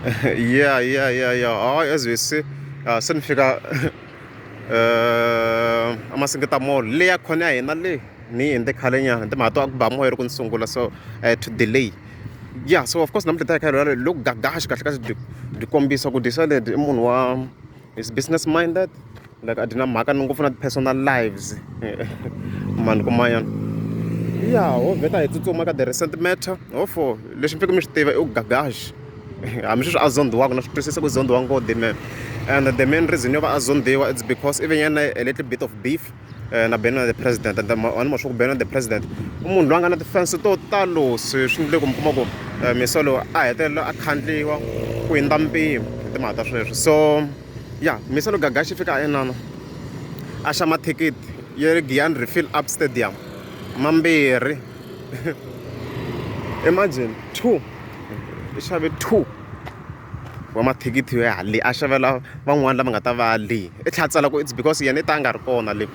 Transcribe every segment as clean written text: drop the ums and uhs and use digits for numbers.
Yeah, hayi, as we see, se ni fika a Masingita Mall leya khona ya hina le ni yi hundze khale nyana timhaka to a ku ba moya loko ni sungula, so I had to delay. Yeah, so of course namuntlha ta hi kha hi loko Gagash kahle kahle byi kombisa ku Decided i munhu wa is business minded, like a dyi na mhaka ni ngopfu na ti-personal lives mani kumanyana. Ya ho vheta hi tsutsuma ka the recent matter hofo lexi mi fike mi swi tiva i ku Gagash hambi sweswi a zondhiwaka na swi twisisa ku zondhiwa ngopfu the man, and the main reason yo va a zondhiwa, it's because i ve nyana a little bit of beef na Benny the President. And a ni ma swa ku Benny the President i munhu loyi a nga na ti-fans to talo, se swi endle ku mi kuma ku misolo a hetelela a khandliwa ku hundza mpimo hi timhaka ta sweswo. So ya misolo Gagashi fika a inana a xa mathikithi ya le Giyani Refill Up Stadium mambirhi. Imagine, two, i xave two wa mathikithi yo ya le a xavela van'wani lava nga ta va le i tlhela a tsala ku it's because yena i ta a nga ri kona le,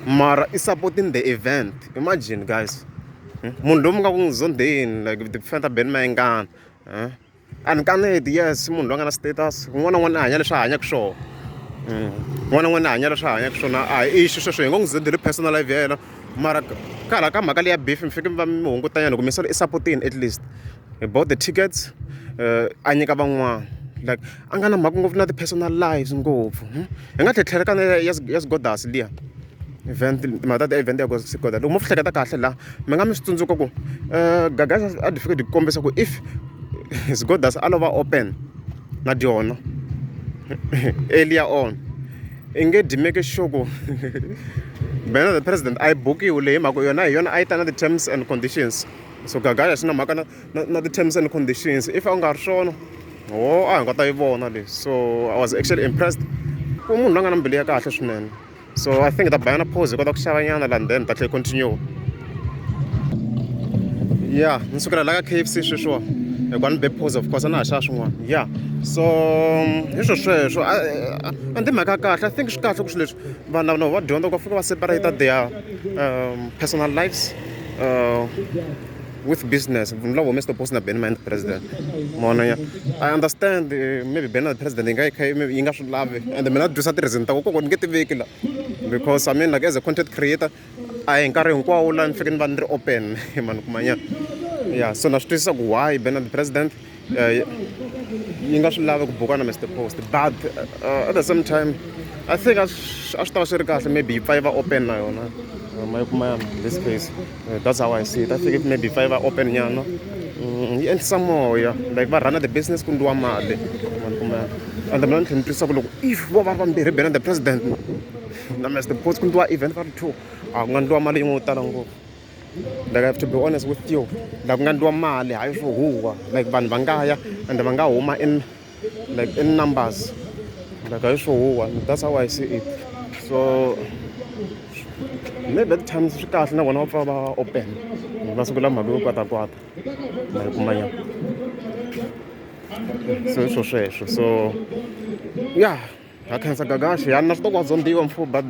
mara i supporting the event. Imagine guys, munhu loyi mi nga ku n'wi zondheni, like ti-fan ta Benny Mayengani, a ni kaneti. Yes, munhu loyi a nga na status, un'wana na un'wana a hanya leswi a hanyaka swona, un'wana na un'wana a hanya leswi a hanyaka swona, a hi issue sweswo hi ngo n'wi zondheli personal life ya yena. Mara ka hala ka mhaka leya beef, mi fike mi va mi hungutanyana ku misolo i support-ini, at least he bought the tickets, a nyika van'wana, like a nga na mhaka ngopfu na ti-personal lives ngopfu. Hi nga tlhela ka na ya Sgodas liya event, timhaka ta ti-event ya Sgodas. Loko mo swi hleketa kahle la mi nga mi swi tsundzuka ku Gagash a dyi fike dyi kombisa ku if Sgodas a lo va open na dyona earlier on, i nge dyi make sure ku Benny the President a yi bukiwi leyi, hi mhaka yona hi yona a yi ta na ti-terms and conditions. So Gagash swi na mhaka na ti-terms and conditions. If a ku nga ri swona ho a hi nga ta yi vona leyi. So I was actually impressed ku munhu loyi a nga na mbilu ya kahle swinene. So I think ta bayana pause hi kota ku xava nyana la, then ta tlhela continue. Yeah, ni sukela la ka KFC sweswiwa hikuva ni be pause, of course a na ha xava swin'wana. Yeah, so hi swo sweswo a ndi mhaka ya kahle. I think swi kahle ku swilo leswi vanhu lava va dyondza ku va fika va separate their personal lives with business. Munhu lava Mr Post na Benny Mayengani President mona ya I understand, maybe Benny the President yi nga yi kha yi nga swi lavi, and mina twisa ti-reason ta ku koko ni nge tiveki la, because I mean, like, as a content creator a hi nkarhi hinkwawo la ni fike ni va ni ri open mani kumanyana. Yeah, so na swi twisisa ku why Benny the President yi nga swi lavi ku buka na Mr Post, but at the same time I think a swi ta va swi ri kahle maybe yi pfa yi va open na yona ma yi kuma in this case. That's how I see it. I think if maybe pfa yi va open nyana, yi endlisa moya, like va run the business ku ndliwa mali mani kuma. And mina ni tlhela ni twisisa ku loko if vo va ri vambirhi, Benny the President na Mr Post, ku ndliwa event va ri two, a ku nga ndliwa mali yin'we yo tala ngopfu. Like, I have to be honest with you, like ku nga ndliwa mali hayi swo huwa, like vanhu va nga ya and va nga huma in like in numbers, like hayi swo huwa. That's how I see it. So maybe at times swi kahle na vona va pfa va open, va sungula mhaka yo kwatakwata ma yi kumanyana. So hi swo sweswo. So yeah, ha khensa Gagashi ya na swi tiva ku wa zondiwa mfo, but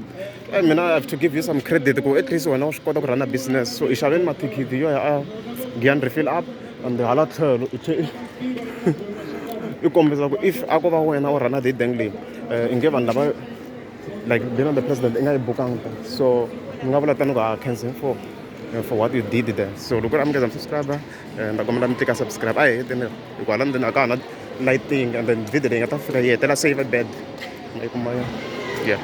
mina I have to give you some credit ku at least wena wa swi kota ku run business. So i xaveni mathikithi yo ya a Giyani Refill Up, and hala tlhelo i tlhe i kombisa ku if a ko va wena u run the deng leyi, i nge vanhu lava like being the president i nga yi bukanga. So ni nga vula tani ku ha khensa for what you did there. So loko ri amukeza mi subscriber, ni ta kombela mi tlika subscribe. A hi heteni hikuva hala ndzeni a ka ha na lighting, and then video leyi nga ta fika yi hetela se yi va bad ma yi kuma. Yeah.